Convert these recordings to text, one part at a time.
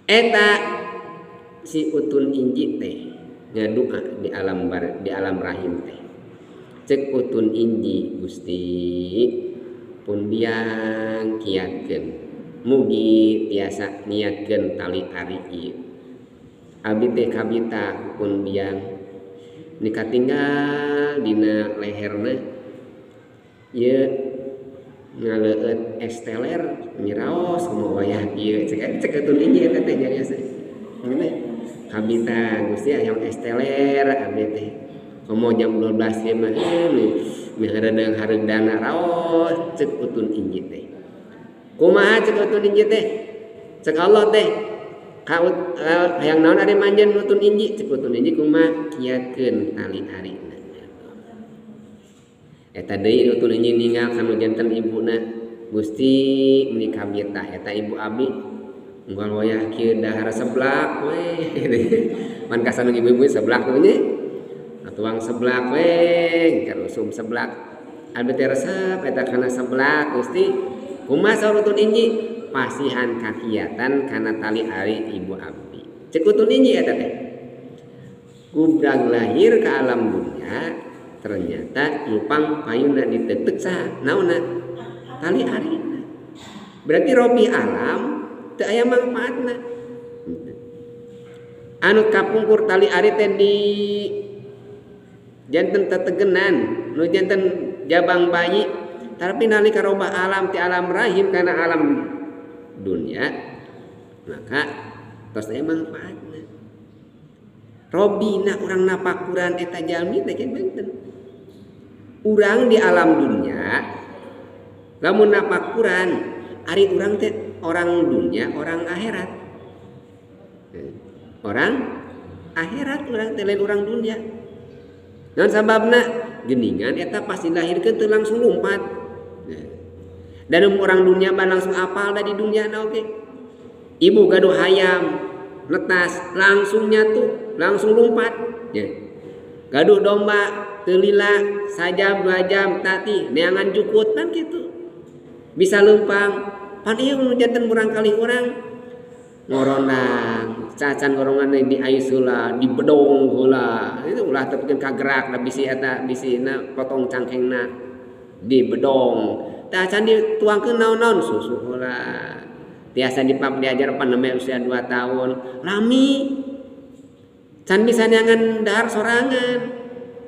Eta si utun inji teh ngadua di alam bar, di alam rahim teh. Cek utun inji, "Gusti, pun biang kiatkeun, mugi tiasa niatkeun tali ari ieu. Abdi teh kabita pun biang ni katinggal dina leherna ieu ngaleueut es teler, nyiraos kumaha wayah ieu," cek cek utun inji eta teh nyarios. "Kabita, Gusti, hayang es teler abdi teh, komo jam 12 ieu mah mihareudang hareudana raos," cek utun inji teh. Kumaha cek utun inji teh? Cek Allah teh, "Ka hayang naon ari manjeun, utun inji?" Cek utun inji, "Kumaha? Kiatkeun tali arina." Eta deui utun inji ninggal kanu janten ibuna. "Gusti, meuni kabita eta ibu abdi unggal wayah kieu dahar seblak we." Pan kasanu ibu-ibu seblak tuh nya, tuang seblak we, karusum seblak. "Abdi teh resep eta kana seblak, Gusti." "Kumaha?" saur utun inji. "Pasihan kakiatan kana tali ari ibu abdi," cek utun inji eta teh. Gubrag lahir ke alam dunia, ternyata lupang payuna ditetek saha? Naonna? Tali arina. Berarti robi alam teu aya manfaatna. Anu kapungkur tali ari teh di janten tetegenan nu janten jabang bayi, tapi nalika robah alam ti alam rahim kana alam dunia, maka tos aya manfaatna. Robina urang napakuran eta jalmi teh benten. Urang di alam dunia lamun napakuran, ari urang teh orang dunia, orang akhirat? Orang akhirat urang teh, lain orang dunia. Dan sababna geningan eta pasti dilahirkeun teu langsung lompat. Dan orang dunia mah langsung apal da di dunia na oge. Ibu gaduh hayam netas, langsung nyatu, langsung lompat ya. Gaduh domba teu lila, sajam 2 jam tati neangan jukut kan gitu, bisa lempang. Pan ieu nu janten murangkalih urang ngorondang cacan gorongan di ais heula, di bedong heula, itu ulah tepikeun kagerak da bisi eta bisina potong cangkengna. Di bedong teh acan dituangkeun naon-naon, susu heula tiasa dipap diajar. Pan nembe usia 2 tahun, lami can bisa neangan dahar sorangan,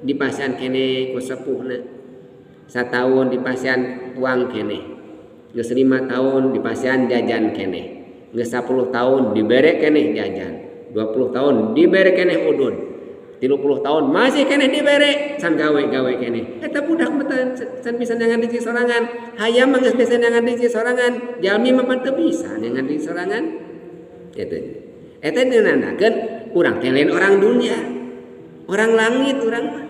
dipasihan keneh ku sepuhna. Satahun dipasihan tuang keneh, geus 5 tahun dipasihan jajan keneh, geus 10 tahun dibere keneh jajan, 20 tahun dibere keneh udud, 30 tahun masih keneh dibere, can gawe-gawe keneh. Eta budak mah can bisa neangan rezeki sorangan. Hayam mah geus bisa neangan rezeki sorangan, jalmi mah pan teu bisa neangan rezeki sorangan. Eta eta nandakeun urang teh lain orang dunia, orang langit urang mah.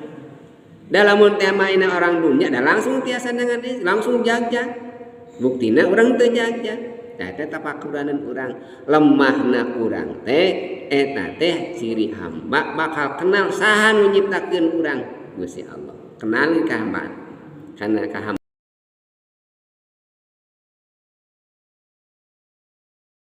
Da lamun teh maina orang dunia da langsung tiasa neangan rezeki, langsung jagjag. Buktina urang teu jagjag. Tah, eta tapakuranan urang, lemahna urang teh eta teh ciri hamba bakal kenal saha nu nyiptakeun urang, Gusti Allah. Kenali kahambaan kana kahambaan.